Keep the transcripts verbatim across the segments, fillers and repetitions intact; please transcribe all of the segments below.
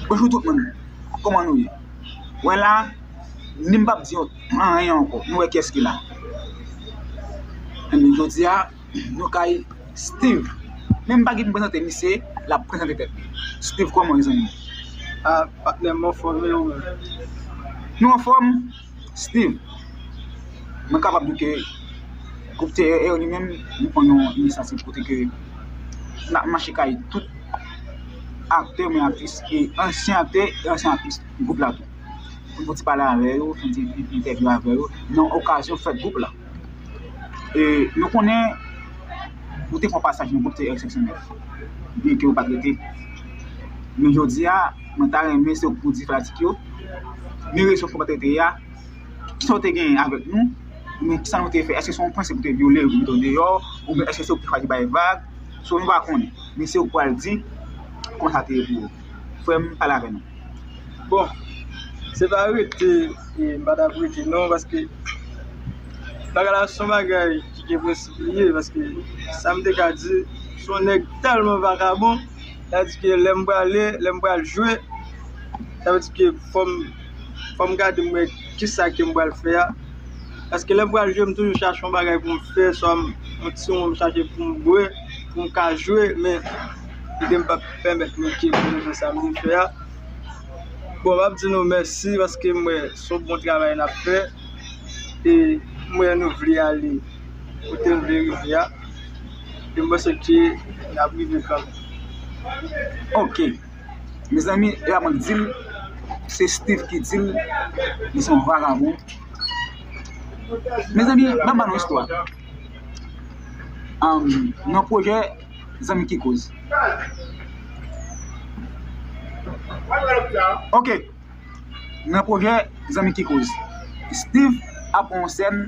Bonjou tout moun, kòman nou ye? Wè la, ni m p ap di anyen ankò, nou wè kiyès ki la. Ebyen, jodi a, nou kay Steve. Men m pa gen pou m prezante misye, l ap prezante tèt li. Steve, kòman, mezanmi? Ah, patnè m, anfòm, e ou menm? Nou anfòm? Steve, mwen kapab di ke gwoup T R R li menm, li pran yon inisyativ kote ke n ap mache kay tout aktè, men aktris, e ansyen aktè, e ansyen aktris gwoup la tou. Pou n fè ti pale avè yo, fè ti entèvyou avè yo, nan okazyon fèt gwoup la. E nou konnen, ou te fè yon pasaj nan gwoup T R R senk san nèf, byen ke ou pa t rete. Men jodi a, mwen ta renmen se ou pou di fanatik yo, men rezon ke ou pa t rete a, kisa w te genyen avèk nou, oubyen kisa nou te fè? Èske se yon prensip ou te vyole, ou te mete w deyò, oubyen èske se ou ki te fache bay vag? So, nou pa konnen, men se ou k pral di kòman sa te ye pou ou. Frè m, pale avè nou. Bon, se pa rete, e, m pa t ap rete non, paske bagay la se yon bagay ki gen prensip li ye, paske sa m te ka di, se yon nèg tèlman vakabon, sa di ke lè m prale, lè m pral jwe, sa vle di ke fò m, fò m gade m wè kisa ke m pral fè a. Paske lè m pral jwe, m toujou chache yon bagay pou m fè, swa m, yon ti wonn m chache pou m bwè, pou m ka jwe, men ide m p ap pèmèt mwen ke pou rezon sa m vin fè a. Bon, m ap di nou mèsi paske m wè se yon bon travay n ap fè. E m wè nou vle ale kote n vle rive a. E m panse ke n ap rive kanmenm. Ok. Mezanmi, e pa mwen k di l, se Steve ki di l, li se yon vagabon. Mezanmi, ban m ba nou istwa. Am, nan pwojè Zanmi ki koz. Ok. Nan pwojè Zanmi ki koz, Steve ap pran yon sèn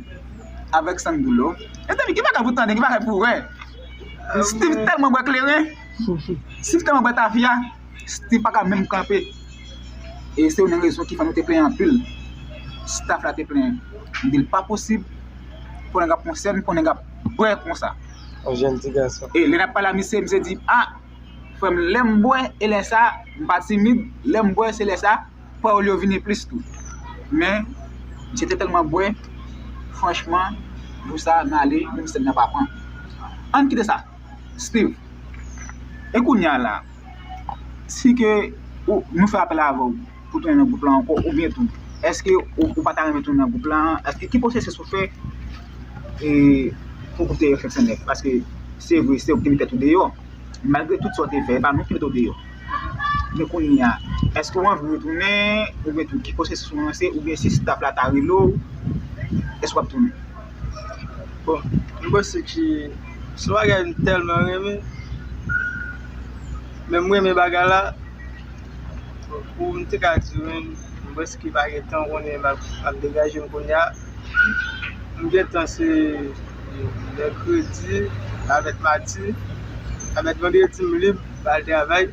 avèk Sandou Love. Mezanmi, ki bagay pou tande, ki bagay pou wè. Steve tèlman bwè kleren. Steve tèlman bwè tafya. Steve pa ka menm kanpe. E se youn nan rezon ki fè nou te plenyen anpil. Staff la te plenyen. M di l pa posib pou nèg ap pran sèn, pou nèg ap bwè konsa. Yon jèn ti gason. E lè n ap pale a misye, misye di, ah, frè m, lè m bwè, e lè sa, m pa timid, lè m bwè, se lè sa, pawòl yo vini plis tou. Men, misye te tèlman bwè, franchman, jou sa, n ale, menm sèn nan pa pran. Ann kite sa. Steve, e kounye a la, si ke ou, nou fè apèl avè w pou tounen nan gwoup la ankò, oubyen tou, èske ou, ou pa ta renmen tounen nan gwoup la? Èske ki pwosesis ou fè, e, pou gwoup T R R senk san nèf? Paske se vre, se ou ki te met tèt ou deyò. Malgre tout sa w te fè, e pa nou ki mete w deyò. Men kounye a, èske w anvi retounen, oubyen tou, ki pwosesis ou lanse, oubyen si staff la ta rele w, èske w ap tounen? Bon, m panse ke se yon bagay m tèlman renmen, men m renmen bagay la, pou m te ka di w, m prèske pa gen tan, w konnen m ap, m ap degaje m kounye a. M gen tan se mèkredi avèk madi, avèk vandredi m lib, m al travay.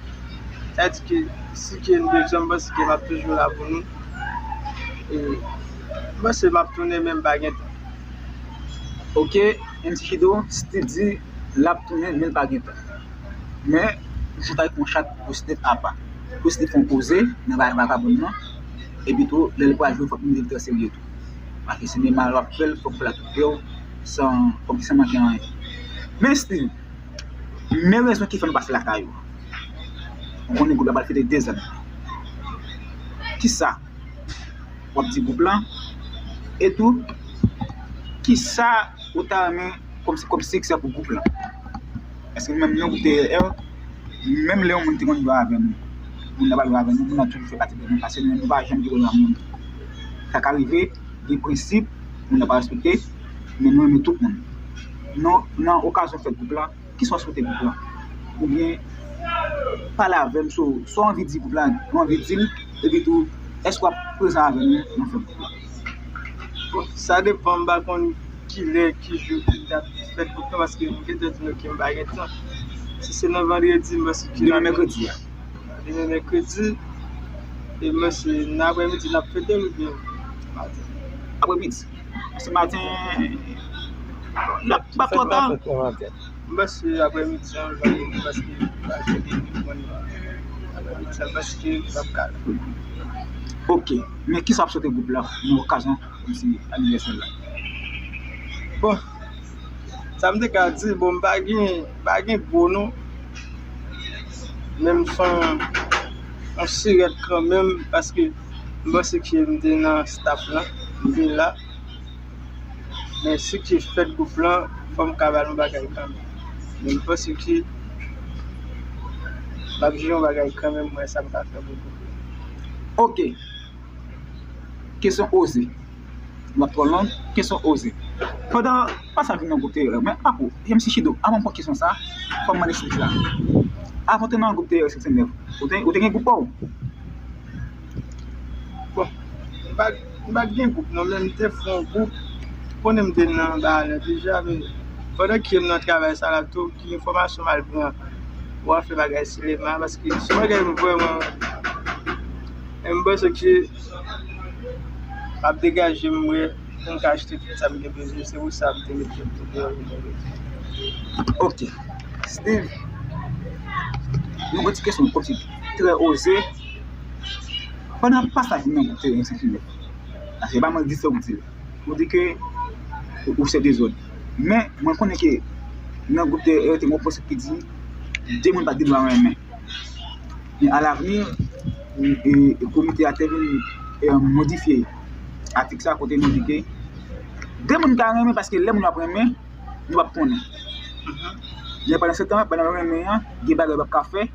Sa di ke si ke n bezwen m, m panse ke m ap toujou la pou nou. E m panse m ap tounen, men m pa gen tan. Ok, M C Chido, Steve di l ap tounen, men l pa gen tan. Men, m sot ak yon chat pou Steve apa. Pou Steve fè yon poze nan bagay vakabon nan. Epi tou, lè l pral jwe, fòk nou mete l trè serye tou. Paske sinema l w ap fè l, fòk w fè l ak tout kè w, san, kòmsi san manke anyen. Men Steve, men rezon ki fè nou pase lakay ou. Ou konnen gwoup la pral fete dezan. Kisa w ap di gwoup lan? E tou, kisa ou ta renmen kòm, kòm siksè pou gwoup lan? Paske nou menm, nou gwoup T R R, menm lè yon moun te konn jwe avè nou, moun nan pa jwe avè nou, moun nan toujou fè pati de nou, paske nou, nou pa janm gen pwoblèm ak moun. Sa ka rive, gen prensip, moun nan pa respekte, men nou renmen tout moun. Non, nan okazyon fèt gwoup la, kisa w swete gwoup la? Oubyen, pale avè m, so, sa w anvi di gwoup la, ou anvi di l, epi tou, èske w ap prezan avè nou nan fèt gwoup la? Bon, sa depann, m pa konn kilè, ki jou, ki dat fèt gwoup la, paske m gentan di nou ke m pa gen tan. Si se nan vandredi, m panse ke demen mèkredi a. Demen mèkredi, e m panse nan aprèmidi n ap fete l oubyen maten? Aprèmidi. Paske maten, l ap, l ap twò ta. M panse aprèmidi an, vandredi, paske m pa fete demen. Sa paske m p ap ka. Ok, men kisa w ap swete gwoup la nan okazyon kòmsi anivèsè la? Bon, sa m te ka di, bon, m pa gen, m pa gen gwo non. Men m fè yon, yon sirèt kanmenm, paske m panse ke m te nan staff lan, m te la. Men si ke fèt gwoup lan, fò m ka ba nou bagay kanmenm. Men m panse ke m ap jere yon bagay kanmenm, mwen sa m ka fè pou gwoup lan. Ok. Kesyon oze. M ap twò long, kesyon oze. Pandan pasaj ou nan gwoup Terè, men apo, M C Chido, avan m pran kesyon sa, fò m mande Steve sa. Avan w te nan gwoup Terè senk senk nèf, ou te, ou te gen gwoup pa w? Bon, m pa, m pa t gen gwoup non, men m te fè yon gwoup. Ou konnen m te nan bagay la deja, men pandan ke m nan travay sa la tou, ki enfòmasyon m al pran pou al fè bagay sinema, paske se yon bagay m vrèman, e m panse ke m ap degaje m, mwen, pou m ka achte tout sa m gen bezwen, se pou sa m te mete m tou deyò. Ok. Steve, nou gen ti kesyon kòmsi trè oze. Pandan pasaj ou nan gwoup Terè senk senk nèf, paske pa mwen di sa ou di l. Ou di ke ou, ou se dezòd. Men, mwen konnen ke nan gwoup Terè te gen yon prensip ki di, de moun pa t gen dwa renmen. Men alavni, e, e, komite a te vin, e, modifye atik sa kote nou di ke de moun ka renmen paske lè moun yo ap renmen, nou p ap konnen. Men pandan se tan, pandan yo renmen an, gen bagay yo p ap ka fè,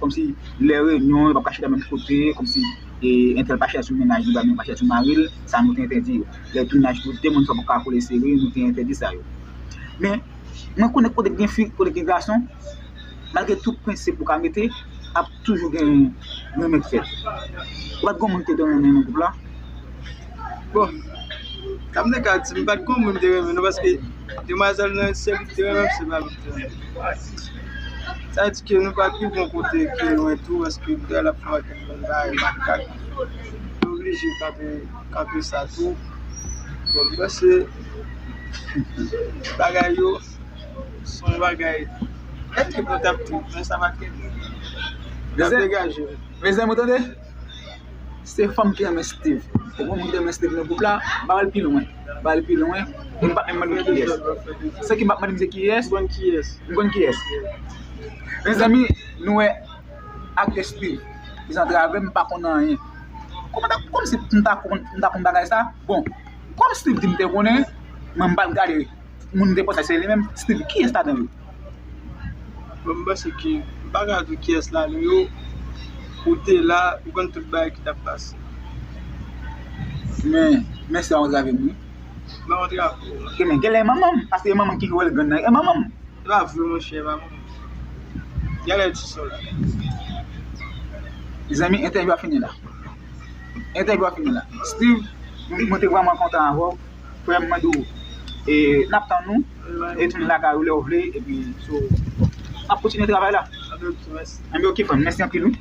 kòmsi lè reyinyon, yo p ap ka chita menm kote, kòmsi, e, entèl pa chita sou mennaj li, pa menm pa chita sou mari l, sa nou te entèdi yo. Lè tounaj tou, de moun sa p ap ka kole sere, nou te entèdi sa yo. Men, mwen konnen kote gen fi, kote gen gason, malgre tout prensip ou ka mete, ap toujou gen renmen k fèt. Ou pa t gen moun ki te renmen nan gwoup la? Bon, sa m te ka di, m pa t gen moun m te renmen non, paske demwazèl nan sèl ki te renmen m, se pa m ki te renmen. Sa vle di ke nou pa t rive yon kote ki lwen tou, paske m te al ap fè yon pakèt moun bagay makak. Nou oblije kanpe, kanpe sa tou. Bon, m panse bagay yo, se yon bagay, ekip nou t ap trip, men sa pa t trip. N ap degaje. Mezanmi, ou tande? Se fanm ki renmen Steve. Se bon moun ki renmen Steve nan gwoup la, ba l pi lwen. Ba l pi lwen. E m pa menm mande kiyès. Se ki m ap mande m se kiyès? M konn kiyès. M konn kiyès. Mezanmi, nou wè aktè Steve. Li antrave m, m pa konn anyen. Kòman ta, kòmsi m ta konn, m ta konn bagay sa? Bon, kòm Steve di m te konnen, mwen m pa al gade. Moun te panse se li menm, Steve, kiyès ladan yo? Bon, m panse ke, m pa ka di w kiyès ladan yo, ou te la, ou konn tout bagay ki t ap pase. Men, men se yon antrave m wi. Mwen antrave w. Ok, men genlè e manman m, paske e manman m ki wè l grenn nan, e manman m. Se pa vre, monchè, e pa manman m. Genlè di sa w la. Mezanmi, entèvyou a fini la. Entèvyou a fini la. Steve, mwen te vrèman kontan avè w. Frè m, mwen di w, e, n ap tann ou, e tounen lakay ou lè w vle, epi, so, n ap kontinye travay la. Anben, ok, frè m, mèsi anpil wi.